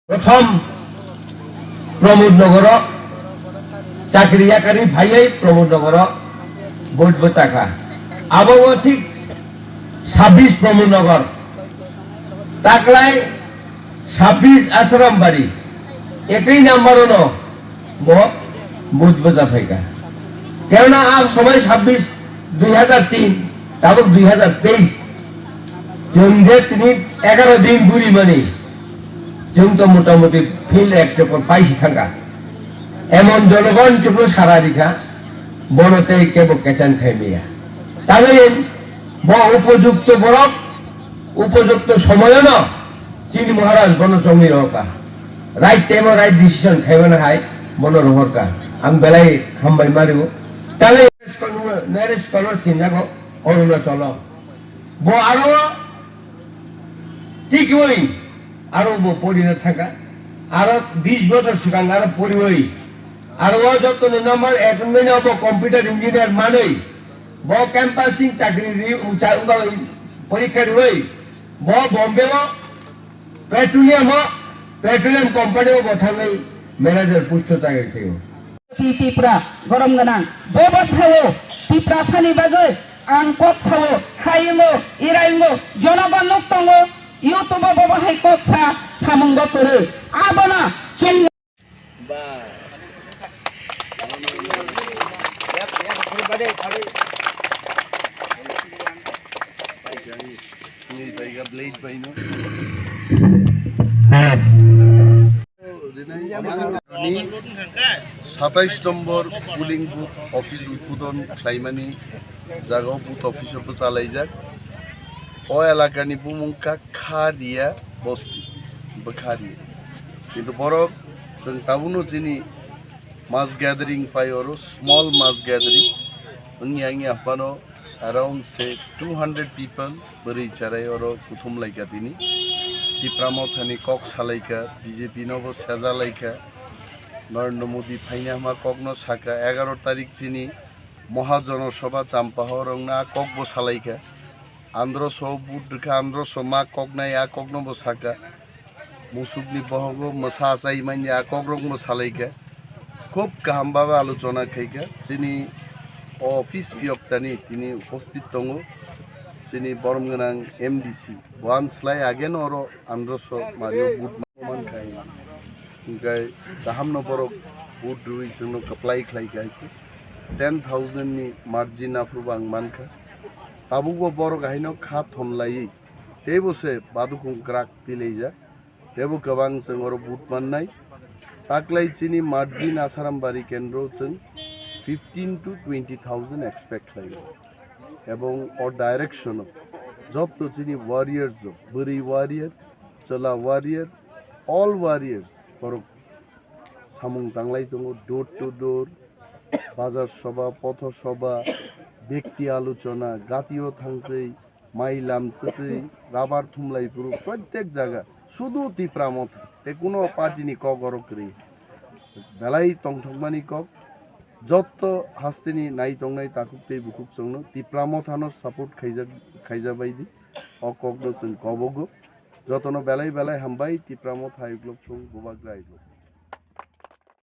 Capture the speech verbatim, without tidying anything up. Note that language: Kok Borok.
Prothom Pramod Nogoro chakri yakari phaiwi Pramod Nogoro vote bwchakha. Abo o thik sabbish Pramod Nogor, taklai sabbish Asrambari, ekwi number no bo vote bwcha phaikha. Kerana a somoi sabbish dui hazar tin, tabuk dui hazar teis. Chwng je tini egaro din guri mani, chwng to motamuti field ek chokor paisi thangkha. Emon jonogon chuklo sara rikha, bono tei kebo kechan khai maya. Tabuk bo upojukto borok, upojukto somoyono chini Maharaj bono chongni rohorkha. Right time o right decision khaimani hai bono rohorkha. Ang belai hambai mario. Tabuk Naresh Kono sinjago Arunachalo. Bo aro tikwi aro bo porina thangkha. Aro bish bosor swkang aro poriwi. Aro o joto ni number ek nai no bo computer engineer manwi. Bo campusing chakri ri ucha uba porikha riwi. Bo Bombay o petroleum o, petroleum company o bo thangwi manager post o chakri khaio. Ti Tipra gorom gwnang. Bobo sao Tiprasani bagwi ang kok sao, hayungo, iraingo, jonogon nuk tongo, YouTube o bobo hai kok sa samung bo kwrwi. Abono chwng Ni satais nombor polling booth office udbodon khlaimani jaga o booth office o bwchalaijak. O elakani bumung kha Kharia Bosti, Bwkharia. Kintu borok chwng tabukno chini mass gathering pai oro, small mass gathering wngya wngya phano around say two hundred people bwrwi cherai oro kuthum laikha tini. Tipra Mothani kok salaikha, B J P no bo seja laikha. Narendra Modi phaina hama kokno saka, egaro tarik chini Mahajono Sabha Champahor wngna a kok bo salaikha. Androso vote rwkha, Androso ma koknai a kokno bo saka. Musukni bohogo mwsa achai manya kokrokno salaikha. Khub kaham babe alochona khaikha. Chini o office piyoktani tini uposthit tongo. Chini borom gwnang M D C. Bohan slai ageno oro androso mario vote mankha. Hingkhe kahamno borok vote rwi chwngno kwplai khlaikha hai se. Ten thousand ni margin aphuru bo ang mankha. Tabukbo borok haino kha thomlaiwi teibo se badukung kwrak tilaijak. Teibo kwbang chwng oro vote mannai. Taklai chini Marjin Asarambari kendro chwng fifteen to twenty thousand expect khlaio. Ebong o direction o jotto chini warriors rok, bwrwi warrior, chwla warrior, all warriors borok samung tanglai tongo, door to door, bazar sabha, potho sabha, bekti alochona, gatio thangtwi, mai lam twtwi, rabar thumlai phuru, protek jaga, sudu Tipra Motha, tei kuno party ni kok oro kwrwi. Belai tongthokmani kok, jotto hasteni nai tongnai takhuk tei bukhuk chwngno Tipra Mothano support khaijak, khaijabaidi, o kokno chwng kobogo. Jotono belai belai hambai, Tipra Motha ayuklok chwng bubagra ayuklok.